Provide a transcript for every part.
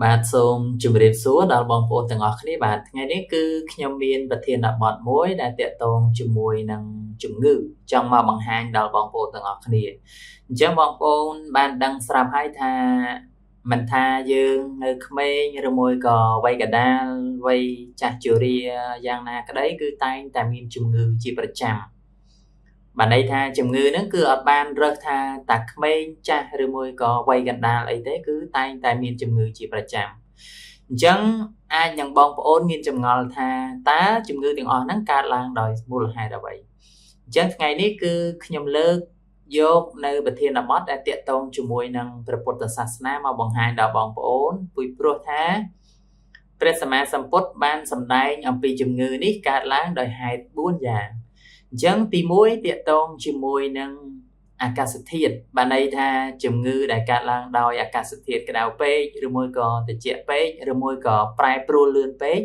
បាទសូមជម្រាបសួរដល់បងប្អូនទាំងអស់គ្នាបាទថ្ងៃនេះគឺខ្ញុំមានប្រធានបទមួយដែលតាក់ទងជាមួយនឹងជំងឺចង់មកបង្ហាញដល់បងប្អូនទាំងអស់គ្នាអញ្ចឹងបងប្អូនបានដឹងស្រាប់ហើយថាមិនថាយើងនៅក្មេងឬមួយក៏វ័យកណ្ដាលវ័យចាស់ជរាយ៉ាងណាក្តីគឺតែងតែមានជំងឺជាប្រចាំបានន័យថាជំងឺហ្នឹងគឺអត់បានរើសថាតាក្មេងចាស់ឬមួយក៏វ័យកណ្ដាលអីទេគឺតែងតែមានជំងឺជាប្រចាំអញ្ចឹងអាចនឹងបងប្អូនមានចម្ងល់ថាតើជំងឺទាំងអស់ហ្នឹងកើតឡើងដោយមូលហេតុអ្វីអញ្ចឹងថ្ងៃនេះគឺខ្ញុំលើកយកនៅប្រធានបទដែលតាក់ទងជាមួយនឹងព្រះពុទ្ធសាសនាមកបង្ហាញដល់បងប្អូនពីព្រោះថាព្រះសម្មាសម្ពុទ្ធបានសម្ដែងអំពីជំងឺនេះកើតឡើងដោយហេតុ4យ៉ាងអញ្ចឹងទី1តាក់ទងជាមួយនឹងអាកាសធាតុបានន័យថាជំងឺដែលកើតឡើងដោយអាកាសធាតុក្តៅពេកឬមួយក៏ត្រជាក់ពេកឬមួយក៏ប្រែប្រួលលឿនពេក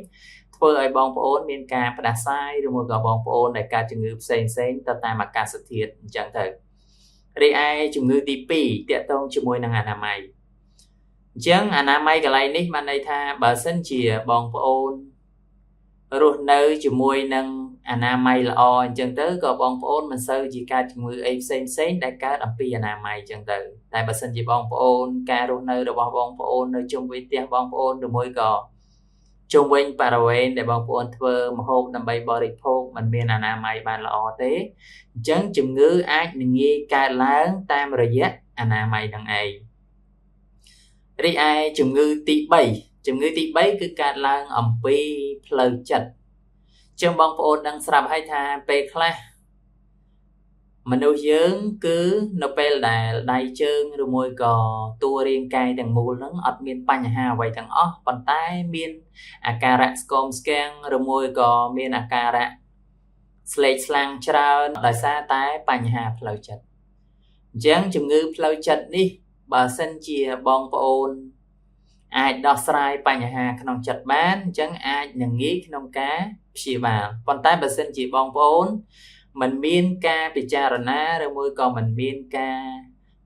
ធ្វើឲ្យបងប្អូនមានការផ្ដាសាយឬមួយក៏បងប្អូនដែលកើតជំងឺផ្សេងផ្សេងទៅតាមអាកាសធាតុអញ្ចឹងទៅរីឯជំងឺទី2តាក់ទងជាមួយនឹងអនាម័យអញ្ចឹងអនាម័យកន្លែងនេះបានន័យថាបើសិនជាបងប្អូនរស់នៅជាមួយនឹងអនាម័យល្អអញ្ចឹងទៅក៏បងប្អូនមិនសូវជាកើតជំងឺអីផ្សេងផ្សេងដែលកើតអំពីអនាម័យអញ្ចឹងទៅតែបើសិនជាបងប្អូនការរស់នៅរបស់បងប្អូននៅជុំវិញផ្ទះបងប្អូនឬមួយក៏ជុំវិញបរិវេណដែលបងប្អូនធ្វើម្ហូបដើម្បីបរិភោគមិនមានអនាម័យបានល្អទេអញ្ចឹងជំងឺអាចនឹងងាយកើតឡើងតាមរយៈអនាម័យនឹងឯងរីឯជំងឺទី3ជំងឺទី3គឺកើតឡើងអំពីផ្លូវចិត្តចឹងបងប្អូនដឹងស្រាប់ហើយថាពេលខ្លះមនុស្សយើងគឺនៅពេលដែលដៃជើងឬមួយក៏តួរាងកាយទាំងមូលហ្នឹងអត់មានបញ្ហាអ្វីទាំងអស់ប៉ុន្តែមានអាការៈស្គមស្គាំងឬមួយក៏មានអាការៈស្លេកស្លាំងច្រើនដោយសារតែបញ្ហាផ្លូវចិត្តអញ្ចឹងជំងឺផ្លូវចិត្តនេះបើសិនជាបងប្អូនអាចដោះស្រាយបញ្ហាក្នុងចិត្តបានអញ្ចឹងអាចនឹងងាយក្នុងការព្យាបាលប៉ុន្តែបើសិនជាបងប្អូនមិនមានការពិចារណាឬមួយក៏មិនមានការ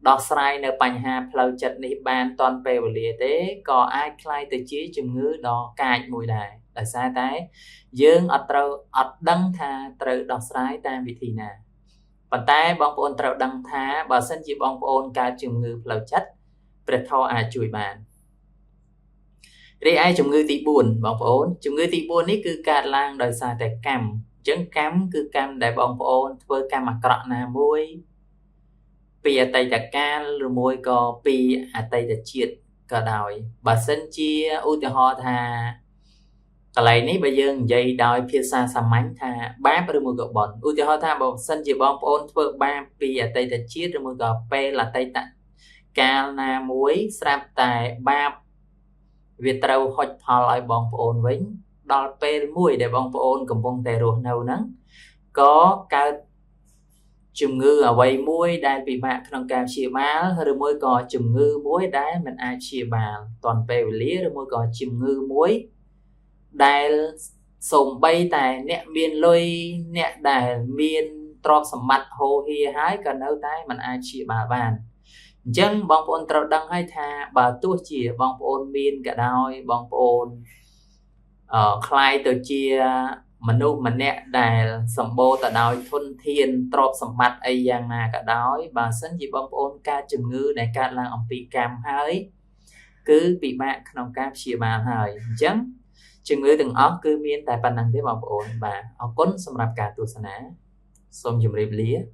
ដោះស្រាយនៅបញ្ហាផ្លូវចិត្តនេះបានទាន់ពេលវេលាទេក៏អាចក្លាយទៅជាជំងឺដ៏កាចមួយដែរដោយសារតែយើងអត់ត្រូវអត់ដឹងថាត្រូវដោះស្រាយតាមវិធីណាប៉ុន្តែបងប្អូនត្រូវដឹងថាបើសិនជាបងប្អូនកើតជំងឺផ្លូវចិត្តព្រះធម៌អាចជួយបានរីឯជំងឺទី4បងប្អូនជំងឺទី4នេះគឺកើតឡើងដោយសារតែកម្មអញ្ចឹងកម្មគឺកម្មដែលបងប្អូនធ្វើកម្មអាក្រក់ណាមួយពីអតីតកាលឬមួយក៏ពីអតីតជាតិក៏ដោយបើសិនជាឧទាហរណ៍ថាកន្លែងនេះបើយើងនិយាយដោយភាសាសាមញ្ញថាបាបឬមួយក៏បុណ្យឧទាហរណ៍ថាបើសិនជាបងប្អូនធ្វើបាបពីអតីតជាតិឬមួយក៏ពេលអតីតកាលណាមួយស្រាប់តែបាបវាត្រូវហុចផលឲ្យបងប្អូនវិញដល់ពេលមួយដែលបងប្អូនកំពុងតែរស់នៅហ្នឹងក៏កើតជំងឺអ្វីមួយដែលពិបាកក្នុងការព្យាបាលឬមួយក៏ជំងឺមួយដែលមិនអាចព្យាបាលទាន់ពេលវេលាឬមួយក៏ជំងឺមួយដែលសូម្បីតែអ្នកមានលុយអ្នកដែលមានទ្រព្យសម្បត្តិហូរហៀហើយក៏នៅតែមិនអាចព្យាបាលបានអញ្ចឹងបងប្អូនត្រូវដឹងហើយថាបើទោះជាបងប្អូនមានក៏ដោយបងប្អូនក្លាយទៅជាមនុស្សម្នាក់ដែលសម្បូរទៅដោយធនធានទ្រព្យសម្បត្តិអីយ៉ាងណាក៏ដោយបើសិនជាបងប្អូនកើតជំងឺដែលកើតឡើងអំពីកម្មហើយគឺពិបាកក្នុងការព្យាបាលហើយអញ្ចឹងជំងឺទាំងអស់គឺមានតែប៉ុណ្្នឹងទេបងប្អូនបាទអរគុណសម្រាប់ការទស្សនាសូមជម្រាបលា។